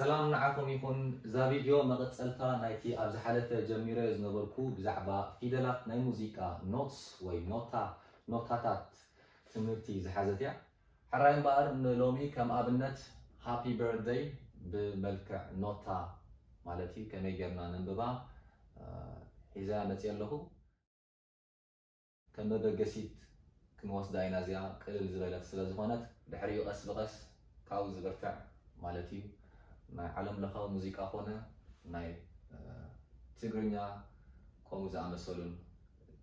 ሰላም ንዓኹም ይኹን። እዛ ቪድዮ መቐጸልታ ናይቲ ኣብ ዝሓለፈ ጀሚረ ዝነበርኩ ብዛዕባ ፊደላት ናይ ሙዚቃ፣ ኖትስ ወይ ኖታ፣ ኖታታት ትምህርቲ ዝሓዘት እያ። ሕራይ እምበኣር ንሎሚ ከም ኣብነት ሃፒ በርትደይ ብመልክዕ ኖታ ማለት እዩ ከመይ ጌርና ነንብባ፣ እ፣ ሒዘያ መጽየ ኣለኹ። ከም መበገሲት ክንወስዳ ኢና። እዚኣ ቅልል ዝበለት ስለ ዝኾነት ድሕሪኡ ቀስ ብቐስ ካብኡ ዝብርትዕ ማለት እዩ። ናይ ዓለም ለኻዊ ሙዚቃ ኮነ ናይ፣ እ፣ ትግርኛ ከምኡ ዝኣመሰሉን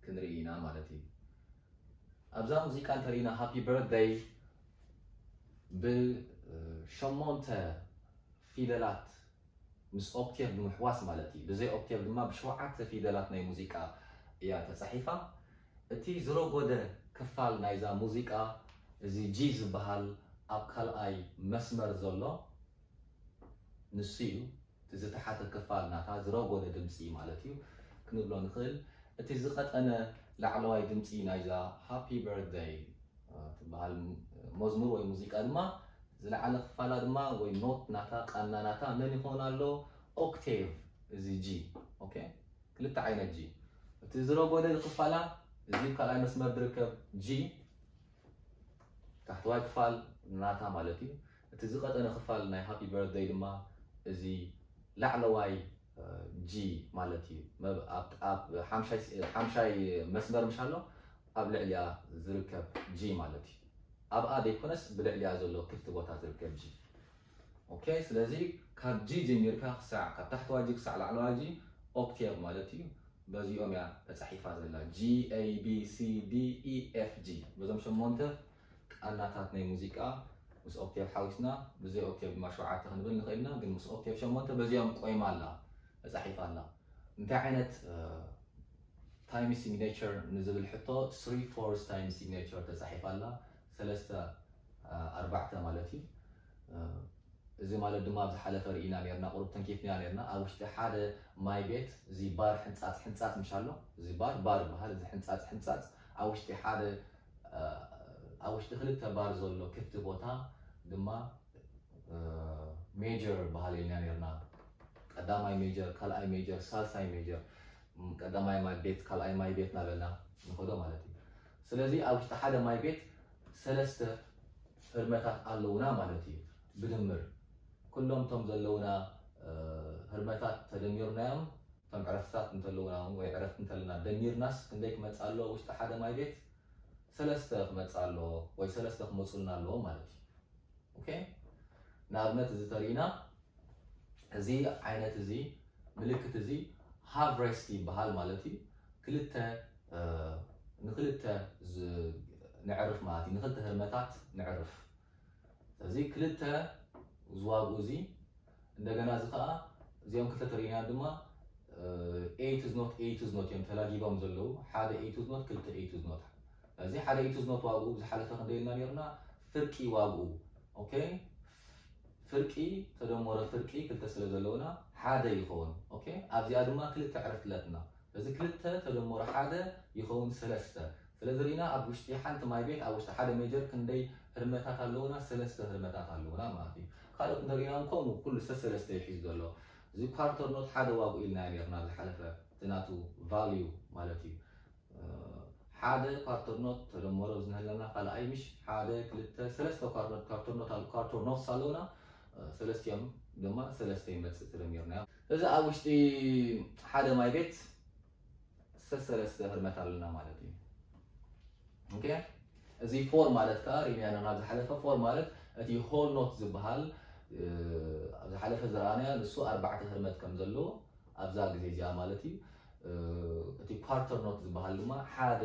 ክንርኢ ኢና ማለት እዩ። ኣብዛ ሙዚቃ እንተርኢና ሃፒ በርትደይ ብሸሞንተ ፊደላት ምስ ኦክቴቭ ብምሕዋስ ማለት እዩ። ብዘይ ኦክቴቭ ድማ ብሸውዓተ ፊደላት ናይ ሙዚቃ እያ ተጻሒፋ። እቲ ዝረጎደ ክፋል ናይዛ ሙዚቃ እዚ ጂ ዝበሃል ኣብ ካልኣይ መስመር ዘሎ ንሱ እዩ። እቲ ዝተሓተ ክፋል ናታ ዝረጎደ ድምፂ ማለት እዩ ክንብሎ ንኽእል። እቲ ዝቐጠነ ላዕለዋይ ድምፂ ናይዛ ሃፒ በርትደይ ትበሃል መዝሙር ወይ ሙዚቃ ድማ ዝለዓለ ክፋላ ድማ ወይ ኖት ናታ ቃና ናታ መን ይኸውን ኣሎ? ኦክቴቭ፣ እዚ ጂ። ኦኬ፣ ክልተ ዓይነት ጂ። እቲ ዝረጎደ ክፋላ እዚ ካልኣይ መስመር ዝርከብ ጂ፣ ታሕተዋይ ክፋል ናታ ማለት እዩ። እቲ ዝቐጠነ ክፋል ናይ ሃፒ በርትደይ ድማ እዚ ላዕለዋይ፣ እ፣ ጂ ማለት እዩ። መብ-፣ ኣብ፣ ኣብ ሓምሻይ ስ-፣ ሓምሻይ መስመር ምሽ ኣሎ፣ ኣብ ልዕሊያ ዝርከብ ጂ ማለት እዩ። ኣብኣ ዘይኮነስ ብልዕሊያ ዘሎ ክፍቲ ቦታ ዝርከብ ጂ። ኦኬ፣ ስለዚ ካብ ጂ ጀሚርካ ክሳዕ፣ ካብ ታሕተዋይ ጂ ክሳዕ ላዕለዋይ ጂ ኦክቴቭ ማለት እዩ። በዚኦም እያ ተጻሒፋ ዘላ። ጂ፣ ኤ፣ ቢ፣ ሲ፣ ዲ፣ ኢ፣ ኤፍ፣ ጂ። በዞም ሸሞንተ ቃናታት ናይ ሙዚቃ ምስ ኦክቴቭ ሓዊስና፣ ብዘይ ኦክቴቭ ድማ ሸውዓተ ክንብል ንኽእል ኢና፣ ግን ምስ ኦክቴቭ ሸሞንተ በዚኦም ቆይማ ኣላ፣ ተጻሒፋ ኣላ። እንታይ ዓይነት፣ እ፣ ታይም ሲግኔቸር ንዝብል ሕቶ፣ ስሪ ፎርስ ታይም ሲግኔቸር ተጻሒፋ ኣላ፣ ሰለስተ፣ እ፣ ኣርባዕተ ማለት እዩ። እ፣ እዚ ማለት ድማ ኣብ ዝሓለፈ ርኢና ነርና፣ ቁሩብ ተንኪፍና ነርና። ኣብ ውሽጢ ሓደ ማይ ቤት፣ እዚ ባር ሕንጻጽ ሕንጻጽ ምሽ ኣሎ፣ እዚ ባር፣ ባር ይበሃል፣ እዚ ሕንጻጽ ሕንጻጽ ኣብ ውሽጢ ሓደ፣ እ፣ ኣብ ውሽጢ ክልተ ባር ዘሎ ክፍቲ ቦታ ድማ፣ እ፣ ሜጀር በሃል ኢልና ነርና። ቀዳማይ ሜጀር፣ ካልኣይ ሜጀር፣ ሳልሳይ ሜጀር፣ ም፣ ቀዳማይ ማይ ቤት፣ ካልኣይ ማይ ቤት እናበልና ንኸዶ ማለት እዩ። ስለዚ ኣብ ውሽጢ ሓደ ማይ ቤት ሰለስተ ህርመታት ኣለውና ማለት እዩ። ብድምር ኩሎም እቶም ዘለውና፣ እ፣ ህርመታት ተደሚርናዮም፣ እቶም ዕረፍትታት እንተለውና እውን ወይ ዕረፍቲ እንተለና ደሚርናስ ክንደይ ክመጽእ ኣለዎ? ውሽጢ ሓደ ማይ ቤት ሰለስተ ክመጽእ ኣለዎ ወይ ሰለስተ ክመጹልና ኣለዎ ማለት እዩ። ኦኬ? ንኣብነት እዚ ተሪኢና፣ እዚ ዓይነት እዚ ምልክት እዚ ሃቭ ሬስት ይበሃል ማለት እዩ። ክልተ፣ እ፣ ንክልተ ዝ-፣ ንዕርፍ ማለት እዩ። ንክልተ ህርመታት ንዕርፍ። ስለዚ ክልተ ዝዋግኡ እዚ፣ እንደገና እዚ ከዓ እዚኦም ክልተ ተሪኢና ድማ፣ እ፣ ኤይት ዝ ኖት፣ ኤይት ዝ ኖት እዮም ተላጊቦም ዘለዉ። ሓደ ኤይት ዝ ኖት፣ ክልተ ኤይት ዝ ኖት። ስለዚ ሓደ ኤይት ዝ ኖት ዋግኡ ብዝሓለፈ ክንደይ ኢልና ነርና? ፍርቂ ዋግኡ። ኦኬ? ፍርቂ ተደመሮ ፍርቂ ክልተ ስለ ዘለውና ሓደ ይኸውን። ኦኬ? ኣብዚኣ ድማ ክልተ ዕርፍቲ ኣለትና። ስለዚ ክልተ ተደመሮ ሓደ ይኸውን ሰለስተ። ስለዚ ርኢና ኣብ ውሽጢ ሓንቲ ማይ ቤት፣ ኣብ ውሽጢ ሓደ ሜጀር ክንደይ ህርመታት ኣለውና? ሰለስተ ህርመታት ኣለውና ማለት እዩ። ካልኦት እንተሪኢና እውን ከምኡ ኩሉ ሰሰለስተ እዩ ሒዙ ዘሎ። እዚ ኳርተር ኖት ሓደ ዋግኡ ኢልና ነርና ዝሓለፈ፣ እቲ ናቱ ቫልዩ ማለት እዩ። እ፣ ሓደ ኳርተር ኖት ተደመሮ ኣብዚ ንህለና ካልኣይ ምሽ ሓደ፣ ክልተ፣ ሰለስተ ኳርተር፣ ኳርተር ኖት ኣል-፣ ኳርተር ኖትስ ኣለውና። እ፣ ሰለስቲኦም ድማ ሰለስተ ይመጽእ ተደሚርናዮ። እዚ ኣብ ውሽጢ ሓደ ማይ ቤት ሰሰለስተ ህርመት ኣለና ማለት እዩ። ኦኬ፣ እዚ ፎር ማለት ከኣ ሪኢናዮ ናብ ዝሓለፈ፣ ፎር ማለት እቲ ሆል ኖት ዝበሃል፣ እ፣ ኣብ ዝሓለፈ ዝረኣናዮ ንሱ ኣርባዕተ ህርመት ከም ዘለዎ ኣብዛ ግዜ እዚኣ ማለት እዩ። እ፣ እቲ ኳርተር ኖት ዝበሃል ድማ ሓደ፣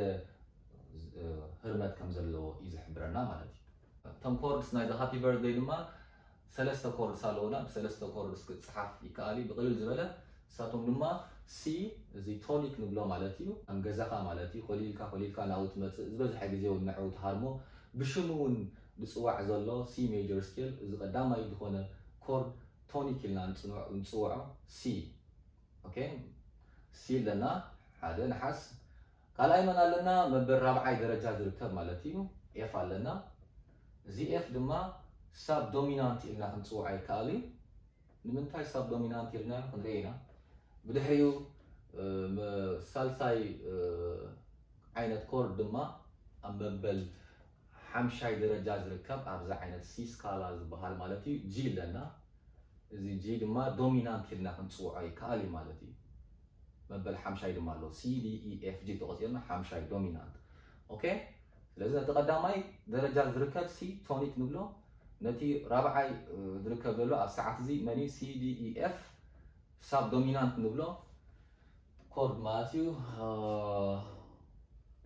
እ፣ ህርመት ከም ዘለዎ እዩ ዝሕብረና ማለት እዩ። እቶም ኮርድስ ናይዛ ሃፒ በርትደይ ድማ ሰለስተ ኮርድስ ኣለውና። ብሰለስተ ኮርድስ ክጽሓፍ ይከኣል እዩ ብቕልል ዝበለ። ንሳቶም ድማ ሲ፣ እዚ ቶኒክ ንብሎ ማለት እዩ። ከም ገዛኻ ማለት እዩ። ኮሊልካ ኮሊልካ ናብኡ ትመጽእ። ዝበዝሐ ግዜ እውን ንዕኡ ትሃርሞ። ብሽሙ እውን ዝጽዋዕ ዘሎ ሲ ሜጀር ስኬል፣ እዚ ቀዳማይ ዝኾነ ኮርድ ቶኒክ ኢልና ንጽንዖ-፣ ንጽውዖ ሲ። ኦኬ፣ ሲ ኣለና፣ ሓደ ነሓስ። ካልኣይ መን ኣለና? መበል ራብዓይ ደረጃ ዝርከብ ማለት እዩ። ኤፍ ኣለና። እዚ ኤፍ ድማ ሳብ ዶሚናንት ኢልና ክንጽውዖ ይከኣል እዩ። ንምንታይ ሳብ ዶሚናንት ኢልና ክንርኢ ኢና። ብድሕሪኡ ሳልሳይ ዓይነት ኮርድ ድማ ኣብ መበል ሓምሻይ ደረጃ ዝርከብ ኣብዚ ዓይነት ሲ ስካላ ዝበሃል ማለት እዩ ጂ ኣለና። እዚ ጂ ድማ ዶሚናንት ኢልና ክንፅውዖ ይከኣል እዩ ማለት እዩ። መበል ሓምሻይ ድማ ኣሎ፣ ሲ ዲ ኢ ኤፍ ጂ ተቆፂርና ሓምሻይ ዶሚናንት። ኦኬ፣ ስለዚ ነቲ ቀዳማይ ደረጃ ዝርከብ ሲ ቶኒክ ንብሎ። ነቲ ራብዓይ ዝርከብ ዘሎ ኣብ ሰዓት እዚ መን እዩ? ሲ ዲ ኢ ኤፍ ሳብ ዶሚናንት ንብሎ ኮርድ ማለት እዩ።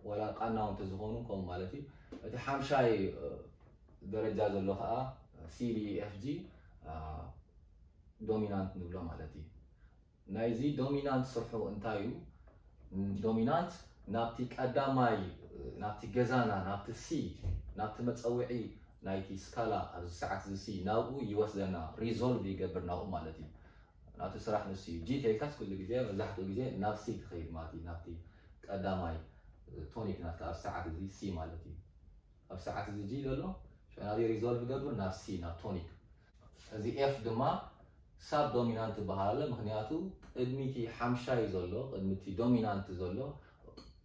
ዋላ ቃና እውን ተዝኾኑ ከምኡ ማለት እዩ። እቲ ሓምሻይ ደረጃ ዘሎ ከዓ ሲ ዲ ኢ ኤፍ ጂ ዶሚናንት ንብሎ ማለት እዩ። ናይዚ ዶሚናንት ስርሑ እንታይ እዩ? ዶሚናንት ናብቲ ቀዳማይ ናብቲ ገዛና ናብቲ ሲ ናብቲ መፀውዒ ናይቲ ስካላ ኣብዚ ሰዓት እዚ ሲ ናብኡ ይወስደና፣ ሪዞልቭ ይገብር ናብኡ ማለት እዩ። ናቱ ስራሕ ንሱ እዩ። ጂ ተልካስ ኩሉ ግዜ መብዛሕትኡ ግዜ ናብ ሲ ትኸይድ ማለት እዩ፣ ናብቲ ቀዳማይ ቶኒክ ናትካ ኣብ ሰዓት እዚ ሲ ማለት እዩ። ኣብ ሰዓት እዚ ጂ ዘሎ ሽዑ ናበይ ሪዞልቭ ይገብር? ናብ ሲ፣ ናብ ቶኒክ። እዚ ኤፍ ድማ ሳብ ዶሚናንት ይበሃል ኣሎ፣ ምክንያቱ ቅድሚቲ ሓምሻይ ዘሎ ቅድሚቲ ዶሚናንት ዘሎ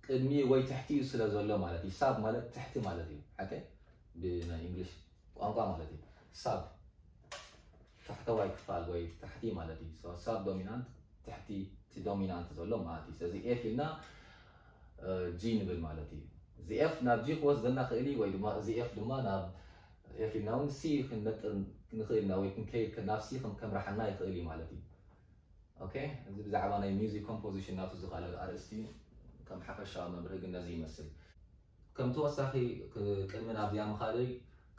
ቅድሚ ወይ ትሕቲኡ ስለ ዘሎ ማለት እዩ። ሳብ ማለት ትሕቲ ማለት እዩ። ሓቀ ብናይ እንግሊሽ ቋንቋ ማለት እዩ። ሳብ ታሕተዋይ ክፋል ወይ ታሕቲ ማለት እዩ። ሳብ ዶሚናንት ትሕቲ እቲ ዶሚናንት ዘሎ ማለት እዩ። ስለዚ ኤፍ ኢልና ጂ ንብል ማለት እዩ። እዚ ኤፍ ናብ ጂ ክወስደና ክእል እዩ ወይ ድማ እዚ ኤፍ ድማ ናብ ኤፍ ኢልና እውን ሲ ክንነጥር ንኽእል ኢና ወይ ክንከይድ ናብ ሲ ከምርሓና ይኽእል እዩ ማለት እዩ። ኦኬ፣ እዚ ብዛዕባ ናይ ሚውዚክ ኮምፖዚሽን ናቱ ዝካለ ኣርእስቲ ከም ሓፈሻዊ መብርሂ ግን ነዚ ይመስል። ከም ተወሳኺ ቅድሚ ናብዚኣ ምኻደይ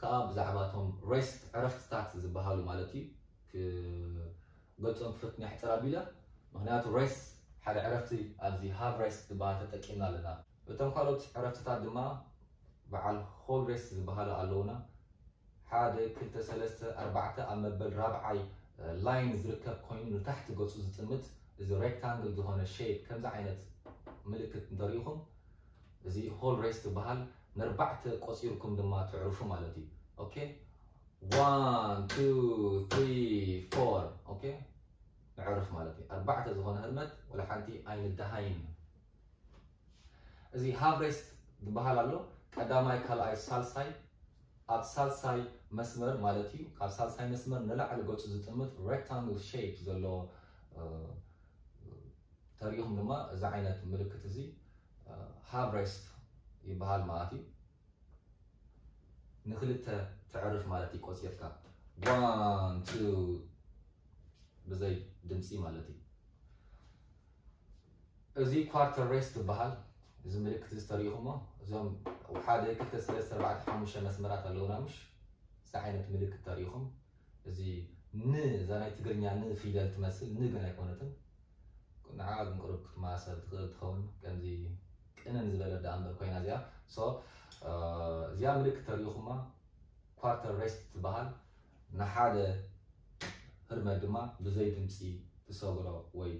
ከዓ ብዛዕባ እቶም ሬስት ዕረፍትታት ዝበሃሉ ማለት እዩ ክገልፆም ክፍትን እየ ሕፅር ኣቢለ። ምክንያቱ ሬስት ሓደ ዕረፍቲ ኣብዚ ሃቭ ሬስት ዝበሃል ተጠቂምና ኣለና። እቶም ካልኦት ዕረፍትታት ድማ በዓል ሆል ሬስት ዝበሃሉ ኣለውና። ሓደ ክልተ ሰለስተ ኣርባዕተ ኣብ መበል ራብዓይ ላይን ዝርከብ ኮይኑ ንታሕቲ ገፁ ዝጥምት እዚ ሬክታንግል ዝኾነ ሼፕ ከምዚ ዓይነት ምልክት እንተሪኢኹም እዚ ሆል ሬስት ዝበሃል ንኣርባዕተ ቆፂርኩም ድማ ትዕርፉ ማለት እዩ። ኦኬ፣ ዋን ቱ ትሪ ፎር። ኦኬ፣ ንዕርፍ ማለት እዩ። ኣርባዕተ ዝኾነ ህርመት ወላ ሓንቲ ኣይንደሃይን። እዚ ሃቭ ሬስት ዝበሃል ኣሎ። ቀዳማይ፣ ካልኣይ፣ ሳልሳይ፣ ኣብ ሳልሳይ መስመር ማለት እዩ። ካብ ሳልሳይ መስመር ንላዕሊ ገፁ ዝጥምት ሬክታንግል ሼፕ ዘለዎ ተሪኢኹም ድማ እዚ ዓይነት ምልክት እዚ ሃቭ ሬስት ይበሃል ማለት እዩ። ንክልተ ተዕርፍ ማለት እዩ ቆፂርካ ዋን ቱ ብዘይ ድምፂ ማለት እዩ። እዚ ኳርተር ሬስት ይበሃል። እዚ ምልክት እዚ ተሪኢኹሞ እዞም ሓደ ክልተ ሰለስተ ኣርባዕተ ሓሙሽተ መስመራት ኣለውና ምሽ እዚ ዓይነት ምልክት ተሪኢኹም እዚ ን እዛ ናይ ትግርኛ ን ፊደል ትመስል ን ግን ኣይኮነትን። ንዓ ግን ቅሩብ ክትመሳሰል ትኽእል ትኸውን ከምዚ ቅንን ዝበለ ደኣ እምበር ኮይና እዚኣ። ሶ እዚኣ ምልክት ተሪኢኹማ ኳርተር ሬስት ትበሃል። ንሓደ ህርመት ድማ ብዘይ ድምፂ ትሰግሮ ወይ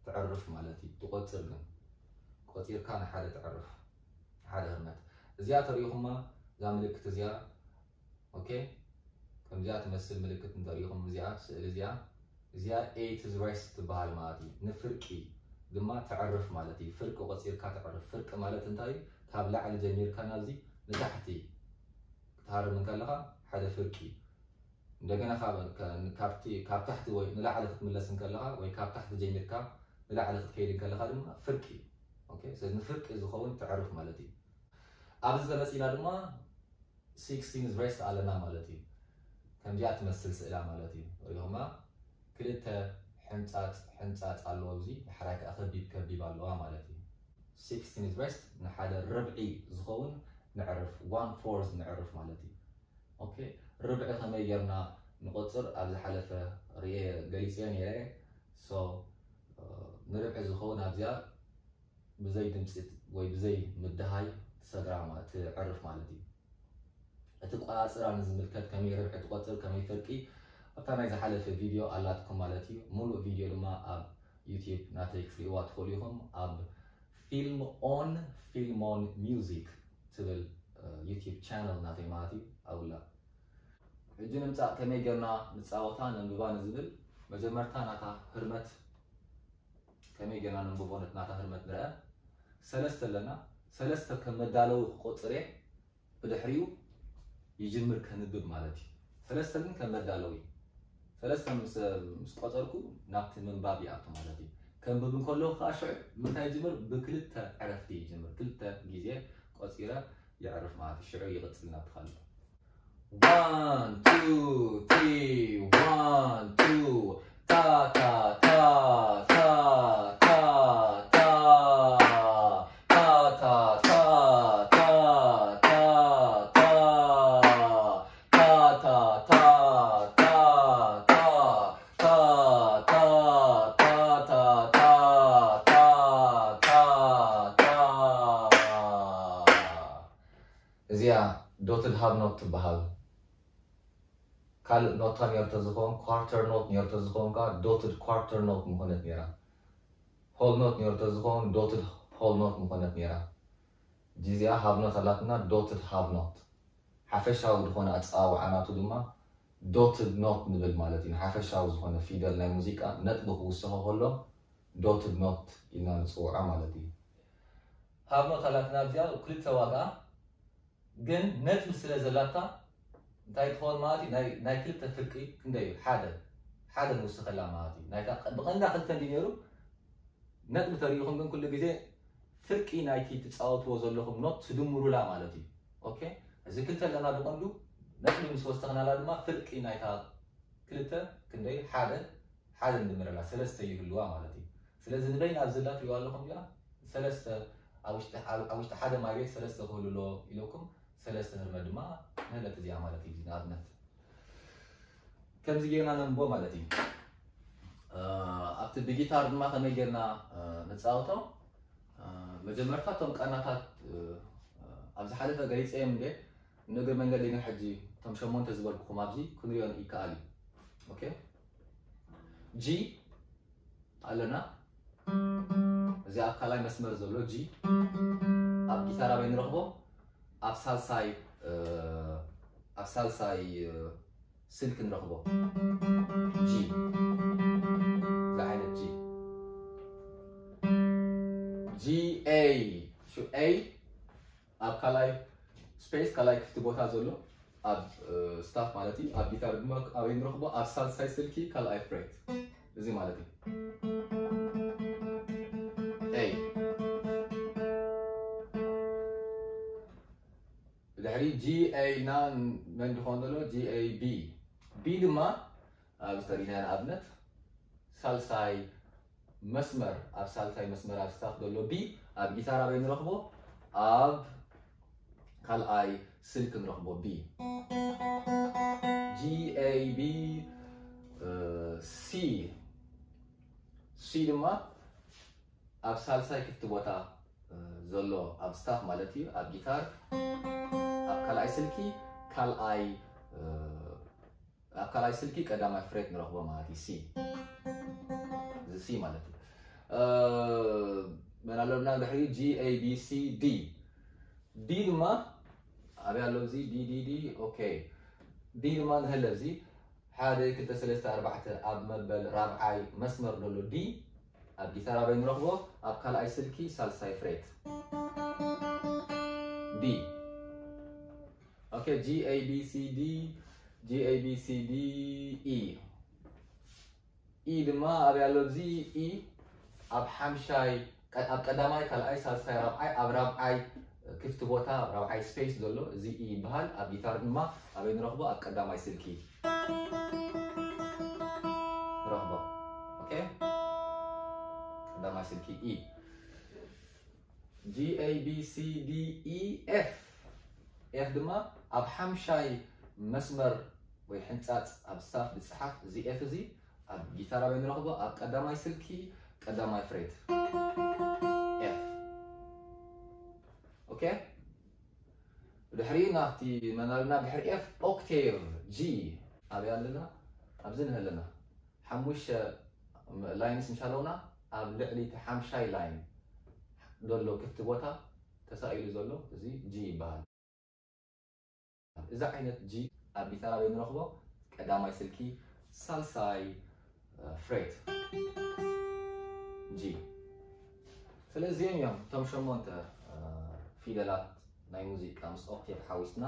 ትዕርፍ ማለት እዩ። ትቆፅር ግን ቆፂርካ ንሓደ ትዕርፍ ሓደ ህርመት እዚኣ ተሪኢኹማ እዛ ምልክት እዚኣ ኦኬ ከምዚኣ ትመስል ምልክት እንተሪኢኹም እዚኣ ስእሊ እዚኣ እዚኣ ኤይትዝ ሬስት ትበሃል ማለት እዩ። ንፍርቂ ድማ ተዕርፍ ማለት እዩ። ፍርቂ ቆፂርካ ተዕርፍ። ፍርቂ ማለት እንታይ እዩ? ካብ ላዕሊ ጀሚርካ ናብዚ ንታሕቲ ክትሃርም እንከለኻ ሓደ ፍርቂ እንደገና ካብ ታሕቲ ወይ ንላዕሊ ክትምለስ እንከለኻ ወይ ካብ ታሕቲ ጀሚርካ ንላዕሊ ክትከይድ እንከለኻ ድማ ፍርቂ። ስለዚ ንፍርቂ ዝኸውን ተዕርፍ ማለት እዩ። ኣብዚ ተመፂና ድማ ሲክስቲንዝ ሬስት ኣለና ማለት እዩ። ከምዚኣ ትመስል ስእላ ማለት እዩ። ሪኹማ ክልተ ሕንፃፅ ሕንፃፅ ኣለዎ። ኣብዚ ዳሕራይ ከዓ ከቢብ ከቢብ ኣለዋ ማለት እዩ። ሲክስቲንዝ ሬስት ንሓደ ርብዒ ዝኸውን ንዕርፍ፣ ዋን ፎርዝ ንዕርፍ ማለት እዩ። ኦኬ ርብዒ ከመይ ጌርና ንቆፅር ኣብ ዝሓለፈ ርኤ ገሊፀዮ ነይረ። ንርብዒ ዝኸውን ኣብዚኣ ብዘይ ድምፂ ወይ ብዘይ ምድሃይ ትሰግራ ትዕርፍ ማለት እዩ። እቲ ቆፃፅራ ንዝምልከት ከመይ ርብዒ ትቆፅር ከመይ ፍርቂ ኣብታ ናይ ዝሓለፈ ቪድዮ ኣላትኩም ማለት እዩ። ሙሉእ ቪድዮ ድማ ኣብ ዩቲዩብ ናተይ ክትሪእዋ ትኽእሉ ኢኹም። ኣብ ፊልም ኦን ፊልም ኦን ሚውዚክ ትብል ዩቲዩብ ቻነል ናተይ ማለት እዩ ኣብላ። ሕጂ ንምፃእ ከመይ ጌርና ንፃወታ ነንብባ ንዝብል መጀመርታ ናታ ህርመት ከመይ ጌርና ነንብቦ? ነት ናታ ህርመት ንርአ። ሰለስተ ኣለና። ሰለስተ ከም መዳለዊ ክቆጽር እየ። ብድሕሪኡ ይጅምር ከንብብ ማለት እዩ። ሰለስተ ግን ከም መዳለዊ። ሰለስተ ምስ ምስ ቆጸርኩ ናብቲ ምንባብ ይኣቱ ማለት እዩ። ከንብብ እንከለኹ ከዓ ሽዑ ምንታይ ይጅምር? ብክልተ ዕረፍቲ ይጅምር። ክልተ ግዜ ቆጺረ የዕርፍ ማለት እዩ። ሽዑ ይቕጽል ናብቲ ካልእ። One, two, three, one, two. Ta, ta, ta, ta, ta, ta. Ta, ta, ta, ta, ta, ta, ta. Ta, ta, ta, ta, ta, ta. Ta, ta, ta, ta, ta, ta, ta, ta. እዚኣ dotted half note ትበሃል። ካልእ ኖታ ነይሩ ተዝኸውን፣ quarter note ነይሩ ተዝኸውን ከዓ dotted quarter note ምኾነት ነይራ። Whole note ነይሩ ተዝኸውን dotted whole note ምኾነት ነይራ። እዚኣ half note ኣላትና፣ dotted half note። ሓፈሻዊ ዝኾነ ኣጸዋውዓ ናቱ ድማ dotted note ንብል ማለት እዩ። ንሓፈሻዊ ዝኾነ ፊደል ናይ ሙዚቃ ነጥቢ ክውሰኾ ከሎ dotted note ኢልና ንጽውዖ ማለት እዩ። Half note ኣላትና እዚኣ ክልተ ዋጋ ግን ነጥቢ ስለ ዘላታ እንታይ ትኸውን ማለት እዩ? ናይ ናይ ክልተ ፍርቂ ክንደይ እዩ? ሓደ ሓደ ንውስኸላ ማለት እዩ። ናይታ ብቐንዳ ክልተ እንዲ ነይሩ ነጥቢ ተሪኢኹም ግን ኩሉ ግዜ ፍርቂ ናይቲ ትጻወትዎ ዘለኹም ኖት ትድምሩላ ማለት እዩ። ኦኬ፣ እዚ ክልተ ኣለና ብቐንዱ ነጥቢ ምስ ወሰኽናላ ድማ ፍርቂ ናይታ ክልተ ክንደይ ሓደ ሓደ ንድምረላ ሰለስተ ይህልዋ ማለት እዩ። ስለዚ ንበይና ኣብዚ ዘላ ትሪእዋ ኣለኹም እዚኣ ሰለስተ ኣብ ውሽጢ ኣብ ውሽጢ ሓደ ማይ ቤት ሰለስተ ክህሉ ኣለዎ ኢለኩም ሰለስተ ህርመት ድማ ንህለት እዚኣ ማለት እዩ። ንኣብነት ከምዚ ጌርና ነንብቦ ማለት እዩ። እ፣ ኣብቲ ብጊታር ድማ ከመይ ጌርና እ፣ ንጻወቶ? እ፣ መጀመርታ እቶም ቃናታት እ፣ እ፣ ኣብ ዝሓለፈ ገሊጸዮም እንዴ ንእግሪ መንገዲ ግን ሕጂ እቶም ሸሞንተ ዝበልኩኹም ኣብዚ ክንሪኦ ይከኣል እዩ። ኦኬ፣ ጂ ኣለና። እዚ ኣብ ካልኣይ መስመር ዘሎ ጂ ኣብ ጊታር ኣበይ ንረኽቦ? ኣብ ሳልሳይ እ፣ ኣብ ሳልሳይ እ፣ ስልክ ንረኽቦ። ጂ፣ እዚ ዓይነት ጂ፣ ጂ ኤ፣ ሹ ኤ ኣብ ካልኣይ ስፔስ ካልኣይ ክፍቲ ቦታ ዘሎ ኣብ እ፣ ስታፍ ማለት እዩ። ኣብ ጊታር ድማ ኣበይ ንረኽቦ? ኣብ ሳልሳይ ስልኪ ካልኣይ ፍሬት እዚ ማለት እዩ። ኤ ብድሕሪ ጂ ኤ ኢልና መን ድኾን ዘሎ? ጂ ኤ ቢ። ቢ ድማ ኣብ ዝተሪእናዮ ንኣብነት ሳልሳይ መስመር ኣብ ሳልሳይ መስመር ኣብ ስታፍ ዘሎ ቢ ኣብ ጊታር ኣበይ ንረኽቦ? ኣብ ካልኣይ ስልክ ንረኽቦ ቢ። ጂ ኤ ቢ ሲ ሲ ድማ ኣብ ሳልሳይ ክፍቲ ቦታ እ፣ ዘሎ ኣብ ስታፍ ማለት እዩ ኣብ ጊታር ኣብ ካልኣይ ስልኪ ካልኣይ እ፣ ኣብ ካልኣይ ስልኪ ቀዳማይ ፍሬት ንረኽቦ ማለት እዩ ሲ እዚ ሲ ማለት እዩ እ፣ መን ኣለና ድሕሪ ጂ ኤ ቢ ሲ ዲ ዲ ድማ ኣበይ ኣሎ እዚ ዲ ዲ ዲ ኦኬ ዲ ድማ ንህለ እዚ ሓደ ክልተ ሰለስተ ኣርባዕተ ኣብ መበል ራብዓይ መስመር ዘሎ ዲ ኣብ ጊታር ኣበይ ንረኽቦ ኣብ ካልኣይ ስልኪ ሳልሳይ ፍሬት ዲ ኦኬ ጂ ኤ ቢ ሲ ዲ ጂ ኤ ቢ ሲ ዲ ኢ ኢ ድማ ኣበይ ኣሎ እዚ ኢ ኣብ ሓምሻይ ኣብ ቀዳማይ ካልኣይ ሳልሳይ ራብዓይ ኣብ ራብዓይ ክፍቲ ቦታ ኣብ ራብዓይ ስፔስ ዘሎ እዚ ኢ ይበሃል ኣብ ጊታር ድማ ኣበይ ንረኽቦ ኣብ ቀዳማይ ስልኪ ንረኽቦ ኦኬ ቀዳማይ ስልኪ ኢ ጂ ኤ ቢ ሲ ዲ ኢ ኤፍ ኤፍ ድማ ኣብ ሓምሻይ መስመር ወይ ሕንጻጽ ኣብ ስታፍ ዝጽሓፍ እዚ ኤፍ እዚ ኣብ ጊታር ኣበይ ንረኽቦ ኣብ ቀዳማይ ስልኪ ቀዳማይ ፍሬት ኤፍ ኦኬ ድሕሪ ናብቲ መናልና ድሕሪ ኤፍ ኦክቴቭ ጂ ኣበይ ኣለና ኣብዚ ንህለና ሓሙሽተ ላይንስ ምሽ ኣለውና ኣብ ልዕሊ እቲ ሓምሻይ ላይን ዘሎ ክፍቲ ቦታ ተሳኢሉ ዘሎ እዚ ጂ ይበሃል እዚ ዓይነት ጂ ኣብ ጊታር ኣበይ ንረኽቦ ቀዳማይ ስልኪ ሳልሳይ fret G። ስለዚ እዮም እቶም ሸሞንተ ፊደላት ናይ ሙዚቃ ምስ ኦክቴቭ ሓዊስና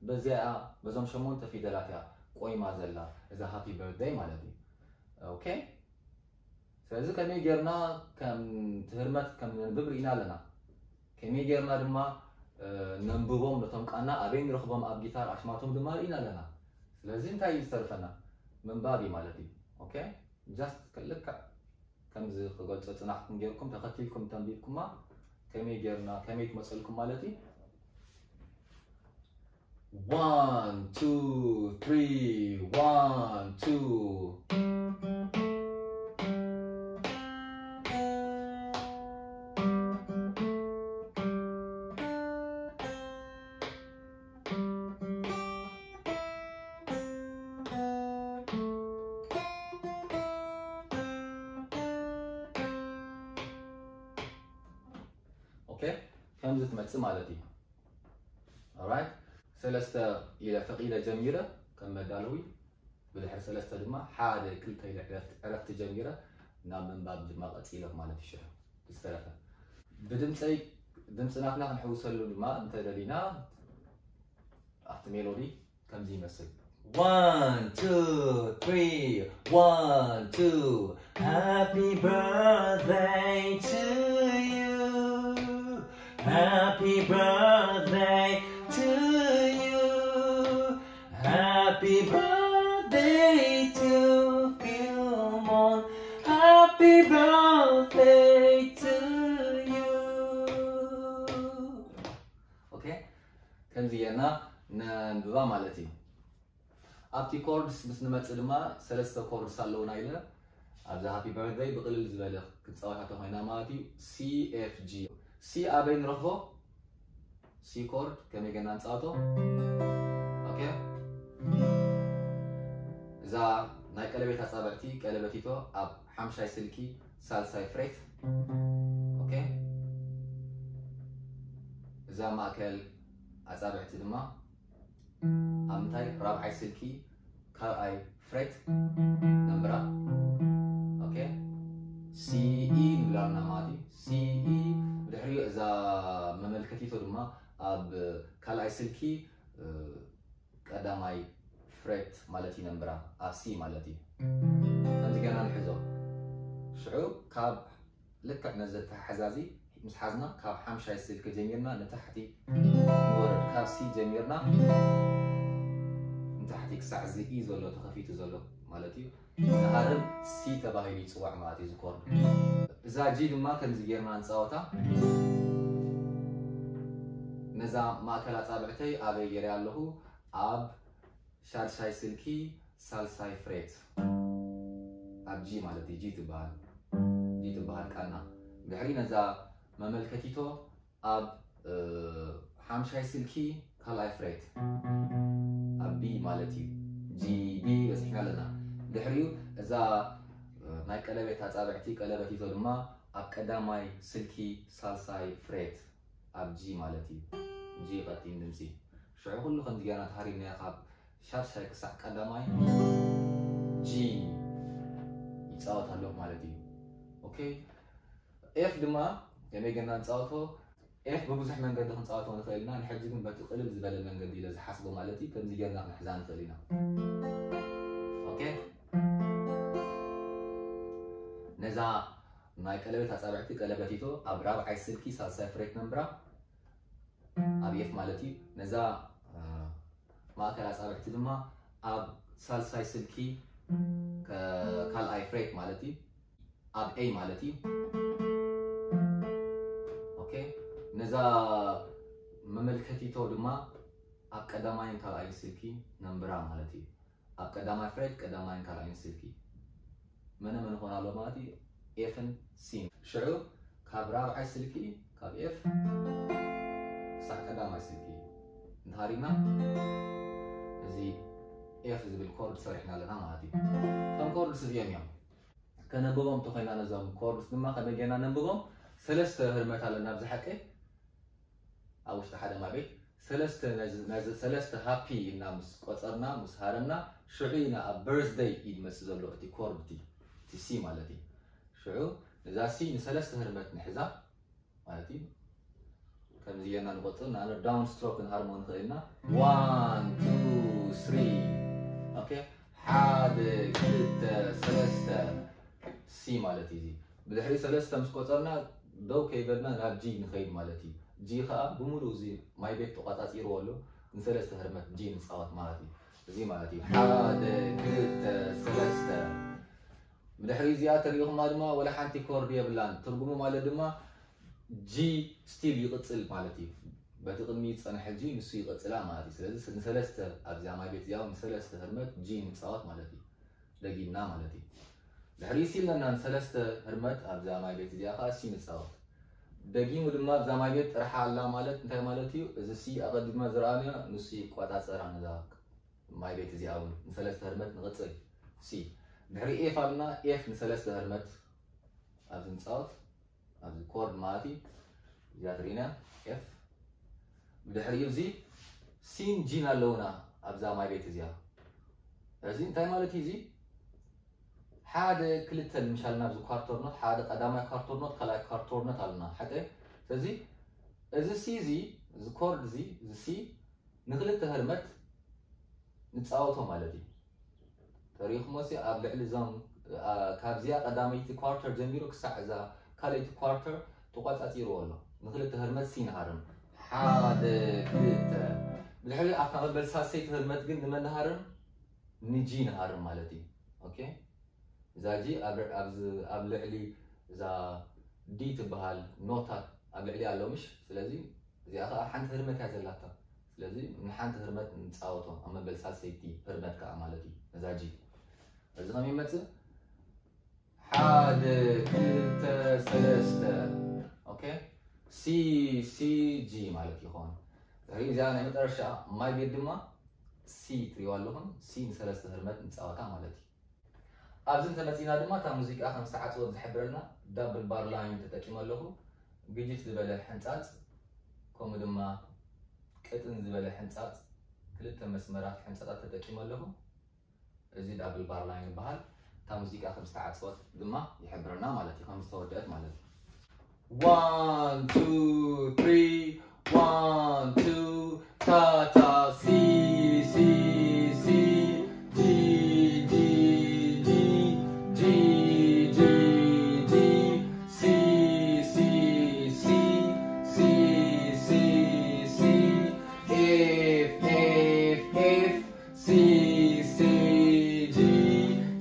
በዚኣ በዞም ሸሞንተ ፊደላት እያ ቆይማ ዘላ እዛ ሃፒ በርትደይ ማለት እዩ። ኦኬ፣ ስለዚ ከመይ ጌርና ከም ትህርመት ከም ነንብብ ርኢና ኣለና። ከመይ ጌርና ድማ ነንብቦም ነቶም ቃና ኣበይ ንረኽቦም ኣብ ጊታር ኣሽማቶም ድማ ርኢና ኣለና። ስለዚ እንታይ እዩ ዝተርፈና? ምንባብ እዩ ማለት እዩ። ኦኬ፣ just ልክዕ ከምዚ ክገልጾ ጽናሕኩም ጌርኩም ተኸቲልኩም ተንቢብኩማ ከመይ ጌርና ከመይ ትመጸልኩም ማለት እዩ። One, two, three, one, two. ኦኬ፣ ከምዚ ትመጽእ ማለት እዩ። Alright፣ ሰለስተ ኢለ ፈቒደ ጀሚረ ከም መዳለዊ፣ ብድሕሪ ሰለስተ ድማ ሓደ ክልተ ኢለ ዕረፍቲ ጀሚረ ናብ ምንባብ ድማ ቀጺለ ማለት ይሽረ ዝተረፈ ብድምፀይ ድምፂ ናትና ክንሕውሰሉ ድማ እንተደሊና ኣብቲ ሜሎዲ ከምዚ ይመስል። One, two, three, one, two. Happy birthday to you. Happy birthday to you. Happy birthday to Filmon. Happy birthday to you. ኦኬ፣ ከምዚ ጌርና ነንብባ ማለት እዩ። ኣብቲ ኮርድስ ምስ ንመጽእ ድማ ሰለስተ ኮርድስ ኣለውና ኢለ ኣብዛ ሃፒ በርትደይ ብቕልል ዝበለ ክንጻወታ ተኾይና ማለት እዩ። C F G። C ኣበይ ንረኽቦ? C ኮርድ ከመይ ገና ንጻወቶ? ኦኬ፣ እዛ ናይ ቀለቤት ኣጻብዕቲ ቀለበቲቶ ኣብ ሓምሻይ ስልኪ ሳልሳይ ፍሬት። ኦኬ፣ እዛ ማእከል ኣጻብዕቲ ድማ ኣብ ምንታይ ራብዓይ ስልኪ ካልኣይ ፍሬት ነንብራ። ኦኬ፣ C E ንብላ ኣለና ማለት እዩ። C E ብድሕሪኡ እዛ መመልከቲቶ ድማ ኣብ ካልኣይ ስልኪ ቀዳማይ ፍሬት ማለት እዩ ነንብራ ኣብ C ማለት እዩ። ከምዚ ገና ንሕዞ። ሽዑ ካብ ልክዕ ነዚ ተሓሕዛዚ ምስ ሓዝና ካብ ሓምሻይ ስልኪ ጀሚርና ንታሕቲ ንወርድ፣ ካብ C ጀሚርና ንታሕቲ ክሳዕ እዚ E ዘሎ ተኸፊቱ ዘሎ ማለት እዩ። ንሃርም C ተባሂሉ ይጽዋዕ ማለት እዩ እዚ ኮርድ። እዛ G ድማ ከምዚ ጌርና ንጻወታ። ነዛ ማእከል ኣጻብዕተይ ኣበይ ጌረ ኣለኹ? ኣብ ሻድሻይ ስልኪ ሳልሳይ ፍሬት ኣብ G ማለት እዩ። G ትበሃል G ትበሃል ቃና። ድሕሪ ነዛ መመልከቲቶ ኣብ ሓምሻይ ስልኪ ካልኣይ ፍሬት ኣብ B ማለት እዩ። G B በፂሕና ኣለና። ድሕሪኡ እዛ ናይ ቀለቤት ኣፃብዕቲ ቀለበቲቶ ድማ ኣብ ቀዳማይ ስልኪ ሳልሳይ ፍሬት ኣብ G ማለት እዩ። G ቀጢን ድምፂ። ሽዑ ኩሉ ከምዚ ጌርና ተሃሪምናዮ ካብ ሻድሻይ ክሳዕ ቀዳማይ G ይፃወት ኣለኹ ማለት እዩ። ኦኬ፣ ኤፍ ድማ ከመይ ጌርና ንፃወቶ? ኤፍ ብብዙሕ መንገዲ ክንፃወቶ ንኽእል ኢና። ንሕጂ ግን በቲ ቅልል ዝበለ መንገዲ ኢለ ዝሓስቦ ማለት እዩ። ከምዚ ጌርና ክንሕዛ ንኽእል ኢና። ኦኬ፣ ነዛ ናይ ቀለበት ኣፃብዕቲ ቀለበቲቶ ኣብ ራብዓይ ስልኪ ሳልሳይ ፍሬት ነንብራ ኣብ ኤፍ ማለት እዩ። ነዛ ማእከል ኣጻብዕቲ ድማ ኣብ ሳልሳይ ስልኪ ካልኣይ ፍሬት ማለት እዩ፣ ኣብ ኤ ማለት እዩ። ኦኬ፣ ነዛ መመልከቲቶ ድማ ኣብ ቀዳማይን ካልኣይን ስልኪ ነንብራ ማለት እዩ። ኣብ ቀዳማይ ፍሬት ቀዳማይን ካልኣይን ስልኪ መነ መን ኾን ኣሎ ማለት እዩ? ኤፍን ሲን። ሽዑ ካብ ራብዓይ ስልኪ ካብ ኤፍ ክሳዕ ቀዳማይ ስልኪ እንተሃሪምና እዚ ኤፍ ዝብል ኮርድ ሰሪሕና ኣለና ማለት እዩ። እቶም ኮርድስ እዚኦም እዮም። ከነንብቦም እንተኾይና ነዞም ኮርድስ ድማ ከመይ ጌርና ነንብቦም? ሰለስተ ህርመት ኣለና ኣብዚ ሓቂ። ኣብ ውሽጢ ሓደ ማይ ቤት ሰለስተ ናይዚ ናይዚ ሰለስተ ሃፒ ኢልና ምስ ቆጸርና ምስ ሃረምና ሽዑ ኢና ኣብ በርዝደይ ኢድ መጽእ ዘሎ እቲ ኮርድ እቲ ሲ ማለት እዩ። ሽዑ እዛ ሲ ንሰለስተ ህርመት ንሕዛ ማለት እዩ። ከምዚ ጌርና ንቆጽር፣ ንኣብነት ዳውን ስትሮክ ክንሃርሞ ንኽእል ኢና። ዋን ቱ ስሪ። ኦኬ፣ ሓደ ክልተ ሰለስተ፣ ሲ ማለት እዩ። እዚ ብድሕሪ ሰለስተ ምስ ቆጸርና ደው ከይበልና ናብ ጂ ንኸይድ ማለት እዩ። ጂ ኸኣ ብምሉእ እዚ ማይ ቤት ተቋጻጺርዎ ኣሎ። ንሰለስተ ህርመት ጂ ንጻወት ማለት እዩ። እዚ ማለት እዩ ሓደ ክልተ ሰለስተ። ብድሕሪ እዚኣ ተሪኢኹማ ድማ ወላ ሓንቲ ኮርድ የብላን። ትርጉሙ ማለት ድማ ጂ ስቲል ይቕጽል ማለት እዩ። በቲ ቅድሚ ዝጸንሐ ጂ ንሱ ይቕጽላ ማለት እዩ። ስለዚ ንሰለስተ ኣብዚኣ ማይ ቤት እዚኣ እውን ንሰለስተ ህርመት ጂ ንጻወት ማለት እዩ። ደጊምና ማለት እዩ። ድሕሪ ሲ ኣለና ንሰለስተ ህርመት ኣብዛ ማይ ቤት እዚኣ ከዓ ሲ ንጻወት። ደጊሙ ድማ ኣብዛ ማይ ቤት ጥርሓ ኣላ ማለት እንታይ ማለት እዩ? እዚ ሲ ኣቐዲምና ዝረኣናዮ ንሱ ይቆጻጸራ ነዛ ማይ ቤት እዚኣ እውን ንሰለስተ ህርመት ንቕጽል። ሲ ድሕሪ ኤፍ ኣለና፣ ኤፍ ንሰለስተ ህርመት ኣብዚ ንጻወት። ኣብዚ ኮርድ ማለት እዩ። እዚኣ ትርኢና ኤፍ። ብድሕሪኡ እዚ ሲን ጂን ኣለውና ኣብዛ ማይ ቤት እዚኣ። እዚ እንታይ ማለት እዩ? እዚ ሓደ ክልተ ንምሻል ናብዚ ኳርተር ኖት፣ ሓደ ቀዳማይ ኳርተር ኖት፣ ካልኣይ ኳርተር ኖት ኣለና። ሓቀ? ስለዚ እዚ ሲ እዚ፣ እዚ ኮርድ እዚ፣ እዚ ሲ ንክልተ ህርመት ንጻወቶ ማለት እዩ። ተሪኹሞ ሲ ኣብ ልዕሊ እዞም፣ ኣ፣ ካብዚኣ ቀዳመይቲ ኳርተር ጀሚሩ ክሳዕ እዛ ካልኣይቲ ኳርተር ተቋጻጺርዎ ኣሎ። ንክልተ ህርመት ሲ ንሃርም። ሓደ፣ ክልተ። ብድሕሪ ኣብታ መበል ሳልሰይቲ ህርመት ግን ንመን ንሃርም? ንጂ ንሃርም ማለት እዩ። ኦኬ? እዛ ጂ ኣብ፣ ኣብ፣ ኣብ ልዕሊ እዛ ዲ ትበሃል ኖታ ኣብ ልዕሊ ኣሎ ምሽ? ስለዚ እዚኣ ከዓ ሓንቲ ህርመት እያ ዘላታ። ስለዚ ንሓንቲ ህርመት ንጻወቶ ኣብ መበል ሳልሰይቲ ህርመት ከዓ ማለት እዩ። ነዛ ጂ። እዚ ከም ይመጽእ ሓደ፣ ክልተ፣ ሰለስተ። ኦኬ? ሲ፣ ሲ፣ ጂ ማለት ይኸውን። ድሕሪ እዚኣ ናይ መጨረሻ ማይ ቤት ድማ ሲ ትሪእዋ ኣለኹም። ሲ ንሰለስተ ህርመት ንጻወታ ማለት እዩ። ኣብዚ እንተመጺና ድማ እታ ሙዚቃ ከም ዝተዓጽወት ዝሕብረልና ዳብል ባር ላይን ተጠቂመ ኣለኹ። ግጅፍ ዝበለ ሕንጻጽ ከምኡ ድማ ቅጥን ዝበለ ሕንጻጽ፣ ክልተ መስመራት ሕንጻጻት ተጠቂመ ኣለኹ። እዚ ዳብል ባር ላይን ይበሃል። እታ ሙዚቃ ከም ዝተዓጽወት ድማ ይሕብረና ማለት እዩ፣ ከም ዝተወደአት ማለት እዩ። One, two, three, one, two, ta, ta, si, si, si, G, G, G, G, G, G, si, si, si, si, si, si, F, F, F, si, si, G,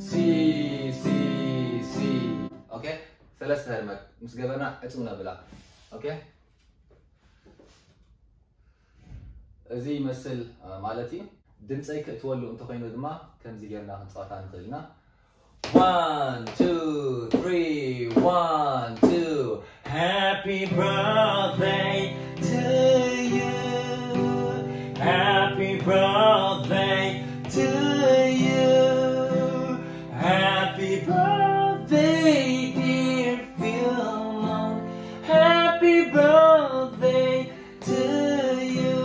si, si, si. ኦኬ፣ ሰለስተ ህርመት ምስ ገበርና ዕጽው ነብላ። ኦኬ፣ እዚ ይመስል፣ እ፣ ማለት እዩ። ድምፀይ ክእትወሉ እንተኮይኑ ድማ ከምዚ ጌርና ክንፃወታ ንኽእል ኢና። One, two, three, one, two. Happy birthday to you. Happy birthday to you. Happy birthday, dear Philemon. Happy birthday to you.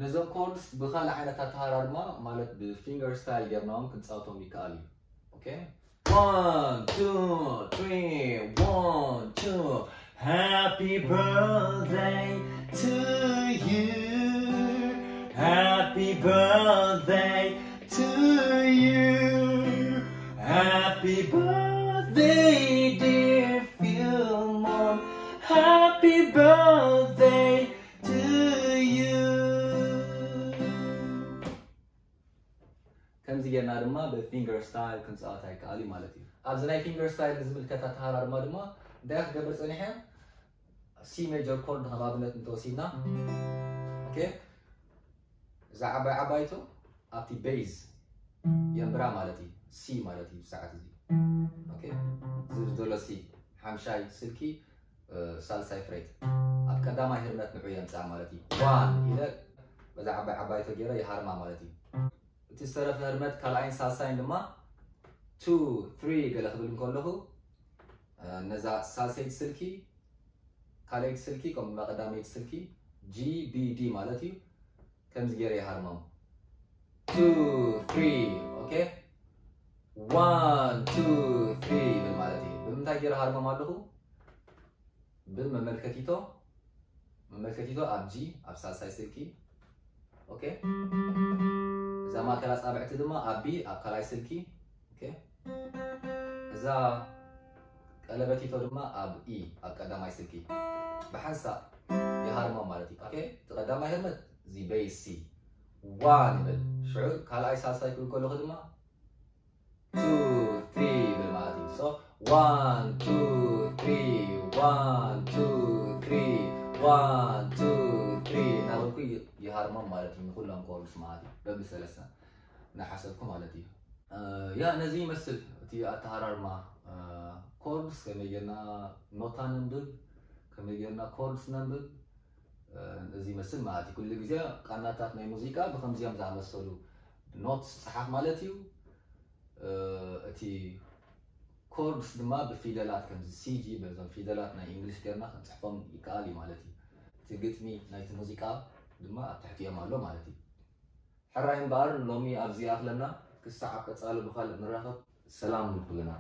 ነዞም ኮርድስ ብኻልእ ዓይነት ኣተሃራርማ ማለት ብፊንገር ስታይል ጌርና እውን ክንፃወቶም ይከኣል እዩ። ኦኬ? One, two, three, one, two. Happy birthday to you. Happy birthday to you. Happy birthday, dear Philemon. Happy birthday to you. ከምዚ ጌርና ድማ ብፊንገር ስታይል ክንፃወት ኣይከኣል እዩ ማለት እዩ። ኣብዚ ናይ ፊንገር ስታይል ንዝምልከት ኣተሃራርማ ድማ እንታይ ክገብር ፀኒሐ? ሲ ሜጀር ኮርድ ከም ኣብነት እንተወሲድና፣ ኦኬ፣ እዛ ዓባይ ዓባይቶ ኣብቲ ቤዝ የንብራ ማለት እዩ። ሲ ማለት እዩ ሰዓት እዚ። ኦኬ፣ እዚ ዘሎ ሲ ሓምሻይ ስልኪ፣ እ፣ ሳልሳይ ፍሬት ኣብ ቀዳማይ ህርመት ንዑ የምፅኣ ማለት እዩ። ዋን ኢለ በዛ ዓባይ ዓባይቶ ገይረ ይሃርማ ማለት እዩ። እቲ ዝተረፈ ህርመት ካልኣይን ሳልሳይን ድማ ቱ፣ ትሪ ገለ ክብል እንከለኹ፣ እ፣ ነዛ ሳልሰይቲ ስልኪ፣ ካልኣይቲ ስልኪ፣ ከምኡ ድማ ቀዳመይቲ ስልኪ፣ ጂ ቢ ዲ ማለት እዩ። ከምዚ ገይረ ይሃርሞም። ቱ፣ ትሪ፣ ኦኬ? one two three ይብል ማለት እዩ። ብምንታይ ገይረ ሃርሞም ኣለኹ? ብመመልከቲቶ መመልከቲቶ ኣብ ጂ ኣብ ሳልሳይ ስልኪ። ኦኬ፣ እዛ ማእከል ኣጻብዕቲ ድማ ኣብ ቢ ኣብ ካልኣይ ስልኪ። ኦኬ፣ እዛ ቀለበቲቶ ድማ ኣብ ኢ ኣብ ቀዳማይ ስልኪ። ብሓንሳእ ይሃርሞም ማለት እዩ። ኦኬ፣ እቲ ቀዳማይ ህርመት እዚ ቤስ ሲ ዋን ይብል። ሽዑ ካልኣይ ሳልሳይ ክብል ከለኹ ድማ two three ይብል ማለት እዩ። So one two three one two three one two three እናበልኩ ይ- ይሃርሞም ማለት እዩ። ንኩሎም ኮርድስ ማለት እዩ። በብሰለስተ እናሓሰብኩ ማለት እዩ። እ፣ ያ ነዚ ይመስል እቲ ኣተሃራርማ ኮርድስ። ከመይ ጌርና ኖታ ነንብብ፣ ከመይ ጌርና ኮርድስ ነንብብ፣ እ፣ እዚ ይመስል ማለት እዩ። ኩሉ ግዜ ቃናታት ናይ ሙዚቃ ብከምዚኦም ዝኣመሰሉ ኖትስ ጸሓፍ ማለት እዩ። እ፣ እቲ ኮርድስ ድማ ብፊደላት ከምዚ ሲጂ በዞም ፊደላት ናይ እንግሊሽ ጌርና ክንጽሕፎም ይከኣል እዩ ማለት እዩ። እቲ ግጥሚ ናይቲ ሙዚቃ ድማ ኣብ ትሕቲኦም ኣሎ ማለት እዩ። ሕራይ እምበኣር ሎሚ ኣብዚ ይኣኽለና። ክሳዕ ኣብ ቀጻሊ ብኻልእ ንራኸብ። ሰላም ንኩልና።